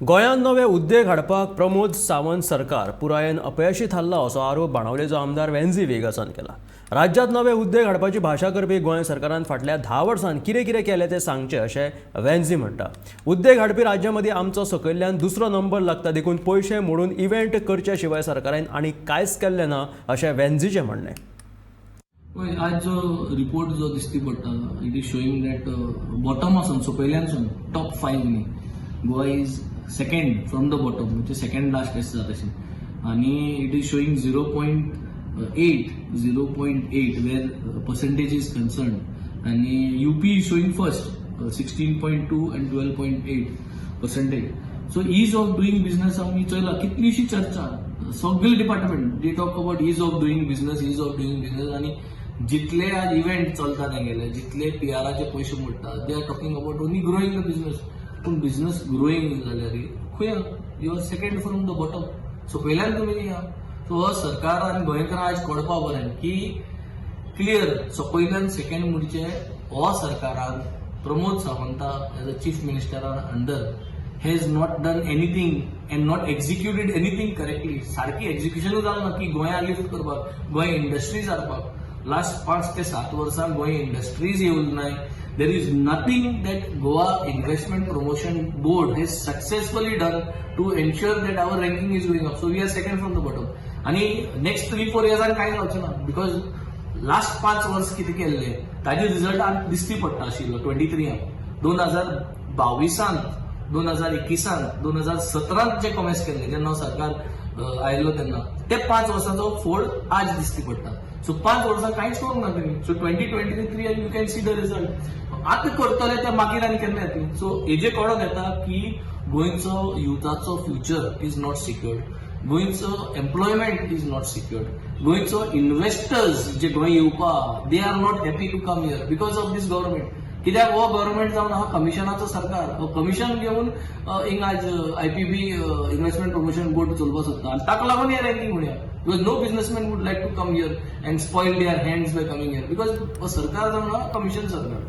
गोंयांत नवे उद्देग हाडपाक प्रमोद सावंत सरकार पुरायेन अपयशी थारला असो आरोप बाणावलेचो आमदार वेन्झी वेगासान केला. राज्यांत नवे उद्देग हाडपाची भाशा करपी गोंय सरकारान फाटल्या 10 वर्सांत कितें कितें केलें तें सांगचें अशें वेन्झी म्हणटा. उद्देग हाडपी राज्यां मदीं आमचो सकयल्ल्यान दुसरो नंबर लागता, देखून पयशे मोडून इव्हेंट करचे शिवाय सरकारान आनी कांयच केल्लें ना अशें वेन्झीचें म्हणणें. पळय, आज जो रिपोर्ट जो दिश्टी पडटा, it is showing that बॉटमासून, सकयल्यानसून टॉप फायव न्ही, Goa is second from the bottom, म्हणजे सेकंड लास्ट अशें जाता अशें. आनी it is showing 0.8, 0.8 where percentage is concern. आनी UP is showing first, 16.2 and 12.8%. So ease of doing business आमी चोयला, कितलीशी चर्चा, सगळे department, they talk about ease of doing business, ease of doing business. आनी जितले आज इव्हेंट चलता तेंगेले, जितले पीआराचे पयशे मोडटा, they are talking about only growing the business. पूण बिझनस ग्रोईंग जाल्यार खंय? You are second from the bottom. सकयल्यान तुमी या. सो हो सरकार आनी गोंयकारां आयज कळपा बरें की क्लियर सकयल्यान सेकंड म्हणजे हो सरकारान, Pramod Savanta as a chief मिनिस्टरा under, has not done anything and not executed anything correctly. सारकी एक्झिक्युशनूच जालें ना की गोंया लिफ्ट करपाक, गोंय इंडस्ट्रीज हाडपाक. लास्ट 5 ते 7 वर्सां गोंय इंडस्ट्रीज येवंक नाय. There is nothing that Goa Investment Promotion Board has successfully done to ensure that our ranking is going up. So we are second from the bottom. आणि नेक्स्ट 3-4 इयर्सान कांय जावचें ना, because last 5 वर्स कितें केल्ले ताजे रिजल्ट आज दिश्टी पडटा आशिल्लो. 23यान, 2022ांत, 2021ांत, 2017त जे कॉमेस केल्ले, जेन्ना सरकार आयिल्लो तेन्ना, ते 5 वर्सांचो फोड आज दिश्टी पडटा. सो 5 वर्सां कांयच करूंक ना तेमी. So 2023 you can see the result. आतां करतले ते मागीर आनी केन्ना येतले? सो हेजे कळोन येता की गोंयचो युथाचो फ्युचर is not secured, गोंयचो एम्प्लॉयमेंट is not secured, गोंयचो इन्व्हेस्टर्स जे गोंय येवपा, they are not happy to come here because of this government. कित्याक हो गव्हर्मेंट जावन आहा कमिशनाचो सरकार. हो कमिशन घेवन हिंगा आज आयपीबी, इन्व्हेस्टमेंट प्रमोशन बोर्ड चलोवपाक सोदता आनी ताका लागून हे रँकींग म्हणया, because no businessman would like to come here and spoil their hands by coming here, because हो सरकार जावन आहा कमिशन सरकार.